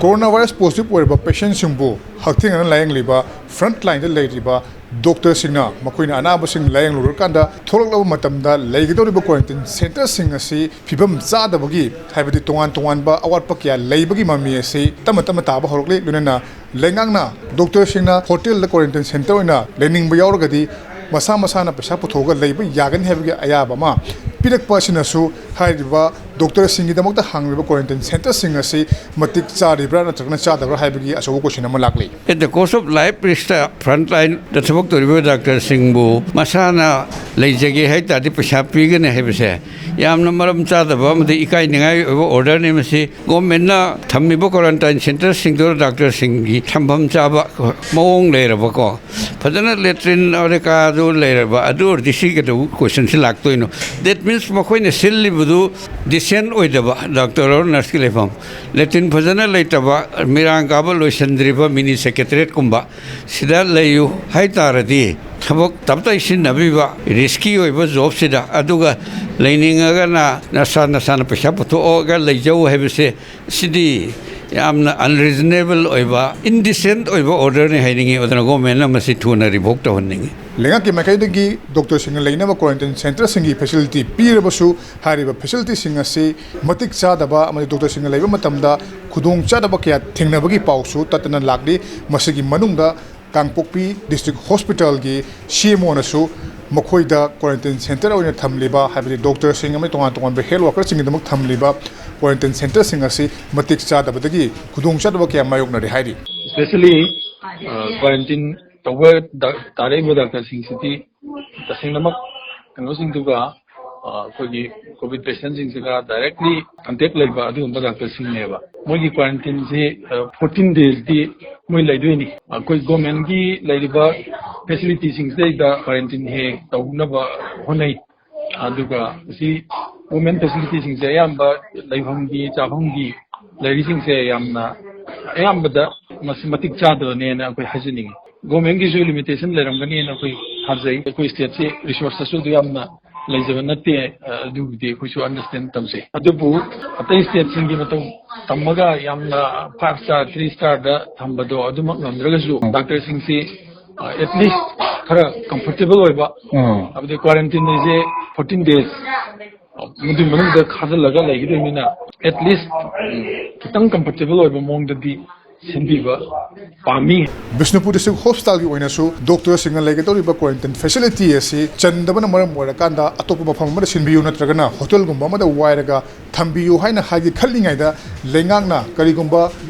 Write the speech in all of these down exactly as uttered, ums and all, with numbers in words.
Coronavirus positive ꯑꯣꯏꯔꯕ patientꯁꯤꯡꯕꯨ ꯍꯛꯊꯦꯡꯅꯅ ꯂꯥꯌꯦꯡꯂꯤꯕ front lineꯗ ꯂꯩꯔꯤꯕ doctorꯁꯤꯡꯅ ꯃꯈꯣꯏꯅ ꯑꯅꯥꯕꯁꯤꯡ ꯂꯥꯌꯦꯡꯂꯨꯔꯀꯥꯟꯗ ꯊꯣꯛꯂꯛꯂꯕ ꯃꯇꯝꯗ ꯂꯩꯒꯗꯧꯔꯤꯕ quarantine centreꯁꯤꯡ ꯑꯁꯤ ꯐꯤꯕꯝ ꯆꯥꯗꯕꯒꯤ, ꯍꯥꯏꯕꯗꯤ ꯇꯣꯉꯥꯟ ꯇꯣꯉꯥꯟꯕ ꯑꯋꯥꯠꯄ ꯀꯌꯥ ꯂꯩꯕꯒꯤ ꯃꯃꯤ ꯑꯁꯤ ꯇꯞꯅ ꯇꯞꯅ ꯇꯥꯕ ꯍꯧꯔꯛꯂꯤ꯫ ꯂꯣꯏꯅꯅ ꯂꯩꯉꯥꯛꯅ doctorꯁꯤꯡꯅ hotelꯗ quarantine centre ꯑꯣꯏꯅ ꯂꯩꯅꯤꯡꯕ ꯌꯥꯎꯔꯒꯗꯤ ꯃꯁꯥ ꯃꯁꯥꯅ ꯄꯩꯁꯥ ꯄꯨꯊꯣꯛꯑꯒ ꯂꯩꯕ ꯌꯥꯒꯅꯤ ꯍꯥꯏꯕꯒꯤ ꯑꯌꯥꯕ ꯑꯃ ꯄꯤꯔꯛꯄ ꯑꯁꯤꯅꯁꯨ ꯍꯥꯏꯔꯤꯕ doctorꯁꯤꯡꯒꯤꯗꯃꯛꯇ ꯍꯥꯡꯂꯤꯕ quarantine centreꯁꯤꯡ ꯑꯁꯤ ꯃꯇꯤꯛ ꯆꯥꯔꯤꯕ꯭ꯔꯥ ꯅꯠꯇ꯭ꯔꯒꯅ ꯆꯥꯗꯕ꯭ꯔꯥ ꯍꯥꯏꯕꯒꯤ ꯑꯆꯧꯕ question ꯑꯃ ꯂꯥꯛꯂꯤ꯫ At the cost of life riskꯇ front lineꯗ ꯊꯕꯛ ꯇꯧꯔꯤꯕ doctorꯁꯤꯡꯕꯨ ꯃꯁꯥꯅ ꯂꯩꯖꯒꯦ ꯍꯥꯏ ꯇꯥꯔꯗꯤ ꯄꯩꯁꯥ ꯄꯤꯒꯅꯤ ꯍꯥꯏꯕꯁꯦ ꯌꯥꯝꯅ ꯃꯔꯝ ꯆꯥꯗꯕ ꯑꯃꯗꯤ ꯏꯀꯥꯏꯅꯤꯡꯉꯥꯏ ꯑꯣꯏꯕ orderꯅꯤ꯫ ꯃꯁꯤ governmentꯅ ꯊꯝꯃꯤꯕ quarantine centreꯁꯤꯡꯗꯨꯗ doctorꯁꯤꯡꯒꯤ ꯊꯝꯐꯝ ꯆꯥꯕ ꯃꯑꯣꯡ ꯂꯩꯔꯕꯀꯣ, ꯐꯖꯅ latrine ꯑꯣꯔꯦꯀꯥꯗꯨ ꯂꯩꯔꯕ, ꯑꯗꯨ ꯑꯣꯏꯔꯗꯤ ꯁꯤ ꯀꯩꯗꯧꯕ questionꯁꯤ ꯂꯥꯛꯇꯣꯏꯅꯣ? That means ꯃꯈꯣꯏꯅ ꯁꯤꯜꯂꯤꯕꯗꯨ decent ꯑꯣꯏꯗꯕ, doctor or nurseꯀꯤ ꯂꯩꯐꯝ, latrine ꯐꯖꯅ ꯂꯩꯇꯕ, ꯃꯤꯔꯥꯡ ꯀꯥꯕ ꯂꯣꯏꯁꯤꯟꯗ꯭ꯔꯤꯕ mini secretariatꯀꯨꯝꯕ ꯁꯤꯗ ꯂꯩꯌꯨ ꯍꯥꯏ ꯇꯥꯔꯗꯤ ꯊꯕꯛ ꯇꯞꯇꯥꯏ ꯁꯤꯟꯅꯕꯤꯕ, risky ꯑꯣꯏꯕ jobꯁꯤꯗ, ꯑꯗꯨꯒ ꯂꯩꯅꯤꯡꯉꯒꯅ ꯅꯁꯥ ꯅꯁꯥꯅ ꯄꯩꯁꯥ ꯄꯨꯊꯣꯛꯑꯒ ꯂꯩꯖꯧ ꯍꯥꯏꯕꯁꯦ, ꯁꯤꯗꯤ ꯌꯥꯝꯅ unreasonable ꯑꯣꯏꯕ, indecent ꯑꯣꯏꯕ orderꯅꯤ ꯍꯥꯏꯅꯤꯡꯉꯤ꯫ ꯑꯗꯨꯅ governmentꯅ ꯃꯁꯤ ꯊꯨꯅ revoke ꯇꯧꯍꯟꯅꯤꯡꯉꯤ꯫ ꯂꯩꯉꯥꯛꯀꯤ ꯃꯥꯏꯀꯩꯗꯒꯤ doctorꯁꯤꯡꯅ ꯂꯩꯅꯕ quarantine centreꯁꯤꯡꯒꯤ facility ꯄꯤꯔꯕꯁꯨ, ꯍꯥꯏꯔꯤꯕ facilityꯁꯤꯡ ꯑꯁꯤ ꯃꯇꯤꯛ ꯆꯥꯗꯕ ꯑꯃꯗꯤ doctorꯁꯤꯡꯅ ꯂꯩꯕ ꯃꯇꯝꯗ ꯈꯨꯗꯣꯡꯆꯥꯗꯕ ꯀꯌꯥ ꯊꯦꯡꯅꯕꯒꯤ ꯄꯥꯎꯁꯨ ꯇꯠꯇꯅ ꯂꯥꯛꯂꯤ꯫ ꯃꯁꯤꯒꯤ ꯃꯅꯨꯡꯗ ꯀꯥꯡꯄꯣꯛꯄꯤ district hospitalꯒꯤ CMOꯅꯁꯨ ꯃꯈꯣꯏꯗ quarantine centre ꯑꯣꯏꯅ ꯊꯝꯂꯤꯕ, ꯍꯥꯏꯕꯗꯤ doctorꯁꯤꯡ ꯑꯃꯗꯤ ꯇꯣꯉꯥꯟ ꯇꯣꯉꯥꯟꯕ health workerꯁꯤꯡꯒꯤꯗꯃꯛ ꯊꯝꯂꯤꯕ quarantine centreꯁꯤꯡ ꯑꯁꯤ ꯃꯇꯤꯛ ꯆꯥꯗꯕꯗꯒꯤ ꯈꯨꯗꯣꯡꯆꯥꯗꯕ ꯀꯌꯥ ꯃꯥꯌꯣꯛꯅꯔꯤ ꯍꯥꯏꯔꯤ꯫ Especially quarantine ꯇꯧꯕ ꯗ- ꯇꯥꯔꯛꯏꯕ doctorꯁꯤꯡꯁꯤꯗꯤ ꯇꯁꯦꯡꯅꯃꯛ ꯀꯩꯅꯣꯁꯤꯡꯗꯨꯒ, ꯑ, ꯑꯩꯈꯣꯏꯒꯤ COVID patientꯁꯤꯡꯁꯤꯒ directly contact ꯂꯩꯕ ꯑꯗꯨꯒꯨꯝꯕ doctorꯁꯤꯡꯅꯦꯕ꯫ ꯃꯣꯏꯒꯤ quarantineꯁꯤ, ꯑ, fourteen daysꯇꯤ ꯃꯣꯏ ꯂꯩꯗꯣꯏꯅꯤ꯫ ꯑꯩꯈꯣꯏ governmentꯀꯤ ꯂꯩꯔꯤꯕ facilityꯁꯤꯡꯁꯤꯗꯩꯗ quarantine ꯍꯦꯛ ꯇꯧꯅꯕ ꯍꯣꯠꯅꯩ꯫ ꯑꯗꯨꯒ ꯁꯤ government facilityꯁꯤꯡꯁꯦ ꯑꯌꯥꯝꯕ ꯂꯩꯐꯝꯒꯤ, ꯆꯥꯐꯝꯒꯤ, ꯂꯩꯔꯤꯁꯤꯡꯁꯦ ꯌꯥꯝꯅ ꯑꯌꯥꯝꯕꯗ ꯃꯁꯤ ꯃꯇꯤꯛ ꯆꯥꯗꯕꯅꯦꯅ ꯑꯩꯈꯣꯏ ꯍꯥꯏꯖꯅꯤꯡꯉꯤ꯫ Governmentꯀꯤꯁꯨ limitation ꯂꯩꯔꯝꯒꯅꯤꯅ ꯑꯩꯈꯣꯏ ꯊꯥꯖꯩ꯫ ꯑꯩꯈꯣꯏ stateꯁꯤ resourceꯇꯁꯨ ꯑꯗꯨ ꯌꯥꯝꯅ ꯂꯩꯖꯕ ꯅꯠꯇꯦ꯫ ꯑꯗꯨꯕꯨꯗꯤ ꯑꯩꯈꯣꯏꯁꯨ ꯑꯟꯗꯔꯁꯇꯦꯟ ꯇꯧꯖꯩ꯫ ꯑꯗꯨꯕꯨ ꯑꯇꯩ ꯁ꯭ꯇꯦꯠꯁꯤꯡꯒꯤ ꯃꯇꯧ ꯇꯝꯃꯒ ꯌꯥꯝꯅ ꯐꯥꯏꯚ ꯁ꯭ꯇꯥꯔ, ꯊ꯭ꯔꯤ ꯁ꯭ꯇꯥꯔꯗ ꯊꯝꯕꯗꯣ ꯑꯗꯨꯃꯛ ꯉꯝꯗ꯭ꯔꯒꯁꯨ, ꯗꯥꯛꯇꯔꯁꯤꯡꯁꯤ ꯑꯦꯠꯂꯤꯁ ꯈꯔ ꯀꯝꯐꯣꯔꯇꯦꯕꯜ ꯑꯣꯏꯕ, ꯎꯝ꯫ ꯍꯥꯏꯕꯗꯤ ꯀ꯭ꯋꯥꯔꯦꯟꯇꯤꯟ ꯍꯥꯏꯁꯦ ꯐꯣꯔꯇꯤꯟ ꯗꯦꯖ, ꯃꯗꯨꯒꯤ ꯃꯅꯨꯡꯗ ꯈꯥꯖꯤꯜꯂꯒ ꯂꯩꯒꯗꯣꯏꯅꯤꯅ, ꯑꯦꯠꯂꯤꯁ ꯈꯤꯇꯪ ꯀꯝꯐꯣꯔꯇꯦꯕꯜ ꯑꯣꯏꯕ ꯃꯑꯣꯡꯗꯗꯤ ꯁꯤꯟꯕꯤꯕ ꯄꯥꯝꯃꯤ꯫ ꯕꯤꯁꯅꯨꯄꯨꯔ ꯗꯤꯁꯇ꯭ꯔꯤꯛ ꯍꯣꯁꯄꯤꯇꯥꯜꯒꯤ ꯑꯣꯏꯅꯁꯨ ꯗꯣꯛꯇꯔꯁꯤꯡꯅ ꯂꯩꯒꯗꯧꯔꯤꯕ ꯀ꯭ꯋꯥꯔꯦꯟꯇꯤꯟ ꯐꯦꯁꯤꯂꯤꯇꯤ ꯑꯁꯤ ꯆꯟꯗꯕꯅ ꯃꯔꯝ ꯑꯣꯏꯔꯀꯥꯟꯗ ꯑꯇꯣꯞꯄ ꯃꯐꯝ ꯑꯃꯗ ꯁꯤꯟꯕꯤꯌꯨ ꯅꯠꯇ꯭ꯔꯒꯅ ꯍꯣꯇꯦꯜꯒꯨꯝꯕ ꯑꯃꯗ ꯋꯥꯏꯔꯒ ꯊꯝꯕꯤꯌꯨ ꯍꯥꯏꯅ ꯍꯥꯏꯒꯦ ꯈꯜꯂꯤꯉꯩꯗ, ꯂꯩꯉꯥꯛꯅ ꯀꯔꯤꯒꯨꯝꯕ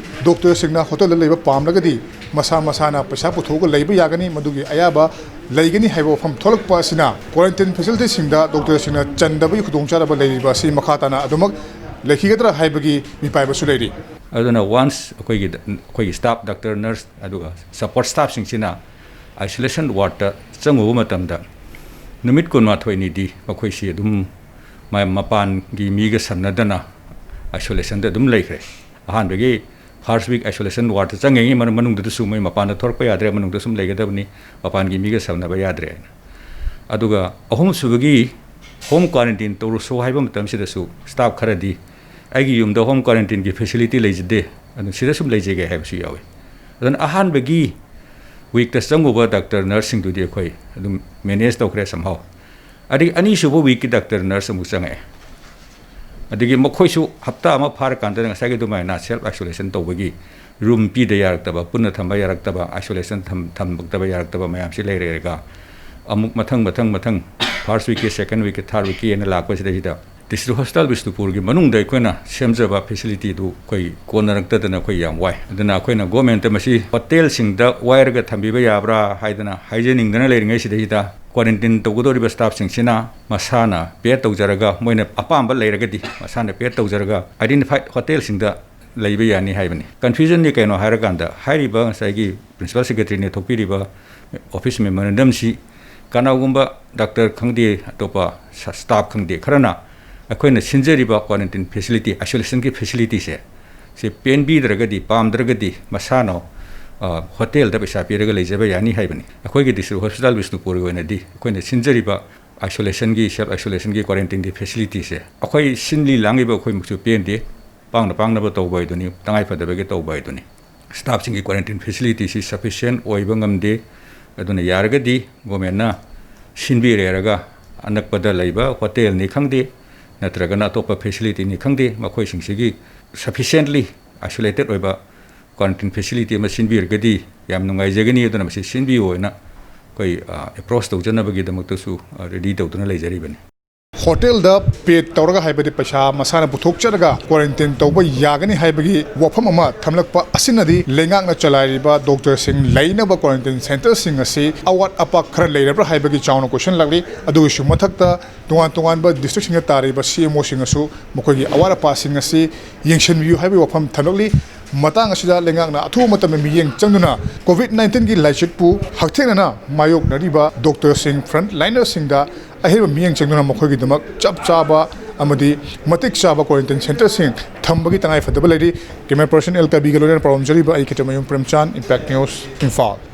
ꯗꯣꯛꯇꯔꯁꯤꯡꯅ ꯍꯣꯇꯦꯜꯗ ꯂꯩꯕ ꯄꯥꯝꯂꯒꯗꯤ ꯃꯁꯥ ꯃꯁꯥꯅ ꯄꯩꯁꯥ ꯄꯨꯊꯣꯛꯑꯒ ꯂꯩꯕ ꯌꯥꯒꯅꯤ, ꯃꯗꯨꯒꯤ ꯑꯌꯥꯕ ꯂꯩꯒꯅꯤ ꯍꯥꯏꯕ ꯋꯥꯐꯝ ꯊꯣꯛꯂꯛꯄ ꯑꯁꯤꯅ ꯀ꯭ꯋꯥꯔꯦꯟꯇꯤꯟ ꯐꯦꯁꯤꯂꯤꯇꯤꯁꯤꯡꯗ ꯗꯣꯛꯇꯔꯁꯤꯡꯅ ꯆꯟꯗꯕꯒꯤ ꯈꯨꯗꯣꯡꯆꯥꯗꯕ ꯂꯩꯔꯤꯕ ꯑꯁꯤ ꯃꯈꯥ ꯇꯥꯅ ꯑꯗꯨꯃꯛ ꯂꯩꯈꯤꯒꯗ꯭ꯔꯥ ꯍꯥꯏꯕꯒꯤ ꯃꯤꯄꯥꯏꯕꯁꯨ ꯂꯩꯔꯤ꯫ ꯑꯗꯨꯅ ꯋꯥꯟꯁ ꯑꯩꯈꯣꯏꯒꯤ, ꯑꯩꯈꯣꯏꯒꯤ ꯁ꯭ꯇꯥꯐ, ꯗꯥꯛꯇꯔ, ꯅꯔꯁ, ꯑꯗꯨꯒ ꯁꯄꯣꯔꯠ ꯁ꯭ꯇꯥꯐꯁꯤꯡꯁꯤꯅ ꯑꯥꯏꯁꯣꯂꯦꯁꯟ ꯋꯥꯔꯗꯇ ꯆꯪꯉꯨꯕ ꯃꯇꯝꯗ, ꯅꯨꯃꯤꯠ ꯀꯨꯟꯃꯥꯊꯣꯏꯅꯤꯗꯤ ꯃꯈꯣꯏꯁꯤ ꯑꯗꯨꯝ ꯃ-, ꯃꯄꯥꯟꯒꯤ ꯃꯤꯒ ꯁꯝꯅꯗꯅ ꯑꯥꯏꯁꯣꯂꯦꯁꯟꯗ ꯑꯗꯨꯝ ꯂꯩꯈ꯭ꯔꯦ꯫ ꯑꯍꯥꯟꯕꯒꯤ ꯐꯥꯔꯁ ꯋꯤꯛ ꯑꯥꯏꯁꯣꯂꯦꯁꯟ ꯋꯥꯔꯗꯇ ꯆꯪꯉꯤꯉꯩ ꯃꯅꯨꯡ-, ꯃꯅꯨꯡꯗꯨꯗꯁꯨ ꯃꯣꯏ ꯃꯄꯥꯟꯗ ꯊꯣꯔꯛꯄ ꯌꯥꯗ꯭ꯔꯦ, ꯃꯅꯨꯡꯗ ꯁꯨꯝ ꯂꯩꯒꯗꯕꯅꯤ, ꯃꯄꯥꯟꯒꯤ ꯃꯤꯒ ꯁꯝꯅꯕ ꯌꯥꯗ꯭ꯔꯦ ꯍꯥꯏꯅ꯫ ꯑꯗꯨꯒ ꯑꯍꯨꯝꯁꯨꯕꯒꯤ ꯍꯣꯝ ꯀ꯭ꯋꯥꯔꯦꯟꯇꯤꯟ ꯇꯧꯔꯨꯁꯣ ꯍꯥꯏꯕ ꯃꯇꯝꯁꯤꯗꯁꯨ ꯁ꯭ꯇꯥꯐ ꯈꯔꯗꯤ ꯑꯩꯒꯤ ꯌꯨꯝꯗ ꯍꯣꯝ ꯀ꯭ꯋꯥꯔꯦꯟꯇꯤꯟꯒꯤ ꯐꯦꯁꯤꯂꯤꯇꯤ ꯂꯩꯖꯗꯦ, ꯑꯗꯨ ꯁꯤꯗ ꯁꯨꯝ ꯂꯩꯖꯒꯦ ꯍꯥꯏꯕꯁꯨ ꯌꯥꯎꯏ꯫ ꯑꯗꯨꯅ ꯑꯍꯥꯟꯕꯒꯤ ꯋꯤꯛꯇ ꯆꯪꯉꯨꯕ ꯗꯥꯛꯇꯔ, ꯅꯔꯁꯁꯤꯡꯗꯨꯗꯤ ꯑꯩꯈꯣꯏ ꯑꯗꯨꯝ ꯃꯦꯅꯦꯖ ꯇꯧꯈ꯭ꯔꯦ somehow꯫ ꯑꯗꯒꯤ ꯑꯅꯤꯁꯨꯕ ꯋꯤꯛꯀꯤ ꯗꯥꯛꯇꯔ, ꯅꯔꯁ ꯑꯃꯨꯛ ꯆꯪꯉꯛꯑꯦ꯫ ꯑꯗꯒꯤ ꯃꯈꯣꯏꯁꯨ ꯍꯞꯇꯥ ꯑꯃ ꯐꯥꯔꯀꯥꯟꯗ ꯉꯁꯥꯏꯒꯤ ꯑꯗꯨꯃꯥꯏꯅ ꯁꯦꯜꯐ ꯑꯥꯏꯁꯣꯂꯦꯁꯟ ꯇꯧꯕꯒꯤ ꯔꯨꯝ ꯄꯤꯗ ꯌꯥꯔꯛꯇꯕ, ꯄꯨꯟꯅ ꯊꯝꯕ ꯌꯥꯔꯛꯇꯕ, ꯑꯥꯏꯁꯣꯂꯦꯁꯟ ꯊꯝ-, ꯊꯝꯃꯛꯇꯕ ꯌꯥꯔꯛꯇꯕ ꯃꯌꯥꯝꯁꯤ ꯂꯩꯔꯦꯒ ꯑꯃꯨꯛ ꯃꯊꯪ, ꯃꯊꯪ, ꯃꯊꯪ ꯐꯥꯔꯁ ꯋꯤꯛꯀꯤ, ꯁꯦꯀꯦꯟ ꯋꯤꯛꯀꯤ, ꯊꯥꯔꯠ ꯋꯤꯛꯀꯤ ꯍꯥꯏꯅ ꯂꯥꯛꯄꯁꯤꯗꯩꯁꯤꯗ ꯗꯤꯁꯇ꯭ꯔꯤꯛ ꯍꯣꯁꯄꯤꯇꯥꯜ ꯕꯤꯁꯅꯨꯄꯨꯔꯒꯤ ꯃꯅꯨꯡꯗ ꯑꯩꯈꯣꯏꯅ ꯁꯦꯝꯖꯕ ꯐꯦꯁꯤꯂꯤꯇꯤꯗꯨ ꯑꯩꯈꯣꯏ ꯀꯣꯟꯅꯔꯛꯇꯗꯅ ꯑꯩꯈꯣꯏ ꯌꯥꯝ ꯋꯥꯏ꯫ ꯑꯗꯨꯅ ꯑꯩꯈꯣꯏꯅ ꯒꯣꯔꯃꯦꯟꯇ ꯃꯁꯤ ꯍꯣꯇꯦꯜꯁꯤꯡꯗ ꯋꯥꯏꯔꯒ ꯊꯝꯕꯤꯕ ꯌꯥꯕ꯭ꯔꯥ ꯍꯥꯏꯗꯅ ꯍꯥꯏꯖꯅꯤꯡꯗꯅ ꯂꯩꯔꯤꯉꯩꯁꯤꯗꯩꯁꯤꯗ ꯀ꯭ꯋꯥꯔꯦꯟꯇꯤꯟ ꯇꯧꯒꯗꯧꯔꯤꯕ ꯁ꯭ꯇꯥꯐꯁꯤꯡꯁꯤꯅ ꯃꯁꯥꯅ ꯄꯦ ꯇꯧꯖꯔꯒ, ꯃꯣꯏꯅ ꯑꯄꯥꯝꯕ ꯂꯩꯔꯒꯗꯤ ꯃꯁꯥꯅ ꯄꯦ ꯇꯧꯖꯔꯒ ꯑꯥꯏꯗꯦꯟꯇꯤꯐꯥꯏꯠ ꯍꯣꯇꯦꯜꯁꯤꯡꯗ ꯂꯩꯕ ꯌꯥꯅꯤ ꯍꯥꯏꯕꯅꯤ꯫ ꯀꯟꯐ꯭ꯌꯨꯖꯟꯗꯤ ꯀꯩꯅꯣ ꯍꯥꯏꯔꯀꯥꯟꯗ, ꯍꯥꯏꯔꯤꯕ ꯉꯁꯥꯏꯒꯤ ꯄ꯭ꯔꯤꯟꯁꯤꯄꯥꯜ ꯁꯦꯀ꯭ꯔꯦꯇꯔꯤꯅ ꯊꯣꯛꯄꯤꯔꯤꯕ ꯑꯣꯐꯤꯁ ꯃꯦꯃꯣꯔꯦꯟꯗꯝꯁꯤ ꯀꯅꯥꯒꯨꯝꯕ ꯗꯥꯛꯇꯔ ꯈꯪꯗꯦ, ꯑꯇꯣꯞꯄ ꯁ-, ꯁ꯭ꯇꯥꯐ ꯈꯪꯗꯦ ꯈꯔꯅ ꯑꯩꯈꯣꯏꯅ ꯁꯤꯟꯖꯔꯤꯕ ꯀ꯭ꯋꯥꯔꯦꯟꯇꯤꯟ ꯐꯦꯁꯤꯂꯤꯇꯤ, ꯑꯥꯏꯁꯣꯂꯦꯁꯟꯒꯤ ꯐꯦꯁꯤꯂꯤꯇꯤꯁꯦ, ꯁꯤ ꯄꯦꯟꯕꯤꯗ꯭ꯔꯒꯗꯤ, ꯄꯥꯝꯗ꯭ꯔꯒꯗꯤ ꯃꯁꯥꯅ, ꯑ, ꯍꯣꯇꯦꯜꯗ ꯄꯩꯁꯥ ꯄꯤꯔꯒ ꯂꯩꯖꯕ ꯌꯥꯅꯤ ꯍꯥꯏꯕꯅꯤ꯫ ꯑꯩꯈꯣꯏꯒꯤ ꯗꯤꯁꯇ꯭ꯔꯤꯛ ꯍꯣꯁꯄꯤꯇꯥꯜ ꯕꯤꯁꯅꯨꯄꯨꯔꯒꯤ ꯑꯣꯏꯅꯗꯤ ꯑꯩꯈꯣꯏꯅ ꯁꯤꯟꯖꯔꯤꯕ ꯑꯥꯏꯁꯣꯂꯦꯁꯟꯒꯤ, ꯁꯦꯜꯐ ꯑꯥꯏꯁꯣꯂꯦꯁꯟꯒꯤ, ꯀ꯭ꯋꯥꯔꯦꯟꯇꯤꯟꯒꯤ ꯐꯦꯁꯤꯂꯤꯇꯤꯁꯦ ꯑꯩꯈꯣꯏ ꯁꯤꯟꯂꯤ ꯂꯥꯡꯉꯤꯕ ꯑꯩꯈꯣꯏꯃꯛꯁꯨ ꯄꯦꯟꯗꯦ꯫ ꯄꯥꯡꯅ ꯄꯥꯡꯅꯕ ꯇꯧꯕ ꯍꯥꯏꯗꯨꯅꯤ, ꯇꯉꯥꯏ ꯐꯗꯕꯒꯤ ꯇꯧꯕ ꯍꯥꯏꯗꯨꯅꯤ꯫ ꯁ꯭ꯇꯥꯐꯁꯤꯡꯒꯤ ꯀ꯭ꯋꯥꯔꯦꯟꯇꯤꯟ ꯐꯦꯁꯤꯂꯤꯇꯤꯁꯤ ꯁꯐꯤꯁꯤꯌꯦꯟ ꯑꯣꯏꯕ ꯉꯝꯗꯦ꯫ ꯑꯗꯨꯅ ꯌꯥꯔꯒꯗꯤ ꯒꯣꯔꯃꯦꯟꯅ ꯁꯤꯟꯕꯤꯔꯦꯔꯒ ꯑꯅꯛꯄꯗ ꯂꯩꯕ ꯍꯣꯇꯦꯜꯅꯤ ꯈꯪꯗꯦ, ꯅꯠꯇ꯭ꯔꯒꯅ ꯑꯇꯣꯞꯄ ꯐꯦꯁꯤꯂꯤꯇꯤꯅꯤ ꯈꯪꯗꯦ, ꯃꯈꯣꯏꯁꯤꯡꯁꯤꯒꯤ ꯁꯐꯤꯁꯤꯌꯦꯟꯂꯤ ꯑꯥꯏꯁꯣꯂꯦꯇꯦꯠ ꯑꯣꯏꯕ ꯀ꯭ꯋꯥꯔꯦꯟꯇꯤꯟ ꯐꯦꯁꯤꯂꯤꯇꯤ ꯑꯃ ꯁꯤꯟꯕꯤꯔꯒꯗꯤ ꯌꯥꯝ ꯅꯨꯡꯉꯥꯏꯖꯒꯅꯤ꯫ ꯑꯗꯨꯅ ꯃꯁꯤ ꯁꯤꯟꯕꯤꯌꯨ ꯍꯥꯏꯅ ꯑꯩꯈꯣꯏ, ꯑ, ꯑꯦꯄ꯭ꯔꯣꯁ ꯇꯧꯖꯅꯕꯒꯤꯗꯃꯛꯇꯁꯨ, ꯑ, ꯔꯦꯗꯤ ꯇꯧꯗꯨꯅ ꯂꯩꯖꯔꯤꯕꯅꯤ꯫ ꯍꯣꯇꯦꯜꯗ ꯄꯦ ꯇꯧꯔꯒ, ꯍꯥꯏꯕꯗꯤ ꯄꯩꯁꯥ ꯃꯁꯥꯅ ꯄꯨꯊꯣꯛꯆꯔꯒ ꯀ꯭ꯋꯥꯔꯦꯟꯇꯤꯟ ꯇꯧꯕ ꯌꯥꯒꯅꯤ ꯍꯥꯏꯕꯒꯤ ꯋꯥꯐꯝ ꯑꯃ ꯊꯝꯂꯛꯄ ꯑꯁꯤꯅꯗꯤ ꯂꯩꯉꯥꯛꯅ ꯆꯂꯥꯏꯔꯤꯕ ꯗꯣꯛꯇꯔꯁꯤꯡ ꯂꯩꯅꯕ ꯀ꯭ꯋꯥꯔꯦꯟꯇꯤꯟ ꯁꯦꯟꯇꯔꯁꯤꯡ ꯑꯁꯤ ꯑꯋꯥꯠ ꯑꯄꯥ ꯈꯔ ꯂꯩꯔꯕ꯭ꯔꯥ ꯍꯥꯏꯕꯒꯤ ꯆꯥꯎꯅ ꯀꯣꯏꯁꯟ ꯂꯥꯛꯂꯤ꯫ ꯑꯗꯨꯒꯤꯁꯨ ꯃꯊꯛꯇ ꯇꯣꯉꯥꯟ ꯇꯣꯉꯥꯟꯕ ꯗꯤꯁꯇ꯭ꯔꯤꯛꯁꯤꯡꯗ ꯇꯥꯔꯤꯕ ꯁꯤ ꯑꯦꯝ ꯑꯣꯁꯤꯡꯅꯁꯨ ꯃꯈꯣꯏꯒꯤ ꯑꯋꯥꯠ ꯑꯄꯥꯁꯤꯡ ꯑꯁꯤ ꯌꯦꯡꯁꯤꯟꯕꯤꯌꯨ ꯍꯥꯏꯕꯒꯤ ꯋꯥꯐꯝ ꯊꯝꯂꯛꯂꯤ꯫ ꯃꯇꯥꯡ ꯑꯁꯤꯗ ꯂꯩꯉꯥꯛꯅ ꯑꯊꯨꯕ ꯃꯇꯝꯗ ꯃꯤꯠꯌꯦꯡ ꯆꯪꯗꯨꯅ ꯀꯣꯚꯤꯗ ꯅꯥꯏꯟꯇꯤꯟꯒꯤ ꯂꯥꯏꯆꯠꯄꯨ ꯍꯛꯊꯦꯡꯅꯅ ꯃꯥꯌꯣꯛꯅꯔꯤꯕ ꯗꯣꯛꯇꯔꯁꯤꯡ, ꯐ꯭ꯔꯟꯠ ꯂꯥꯏꯅꯔꯁꯤꯡꯗ ꯑꯍꯦꯟꯕ ꯃꯤꯠꯌꯦꯡ ꯆꯪꯗꯨꯅ ꯃꯈꯣꯏꯒꯤꯗꯃꯛ ꯆꯞ ꯆꯥꯕ ꯑꯃꯗꯤ ꯃꯇꯤꯛ ꯆꯥꯕ ꯀ꯭ꯋꯥꯔꯦꯟꯇꯤꯟ ꯁꯦꯟꯇꯔꯁꯤꯡ ꯊꯝꯕꯒꯤ ꯇꯉꯥꯏꯐꯗꯕ ꯂꯩꯔꯤ꯫ ꯀꯦꯃꯦꯔꯥ ꯄꯔꯁꯟ ꯑꯦꯜ ꯀꯕꯤꯒ ꯂꯣꯏꯅꯅ ꯄꯥꯎꯔꯝꯖꯔꯤꯕ ꯑꯩ ꯈꯦꯇ꯭ꯔꯤꯃꯌꯨꯝ ꯄ꯭ꯔꯦꯝꯆꯥꯟ, ꯏꯝꯄꯦꯛ ꯅ꯭ꯌꯨꯁ, ꯏꯝꯐꯥꯜ꯫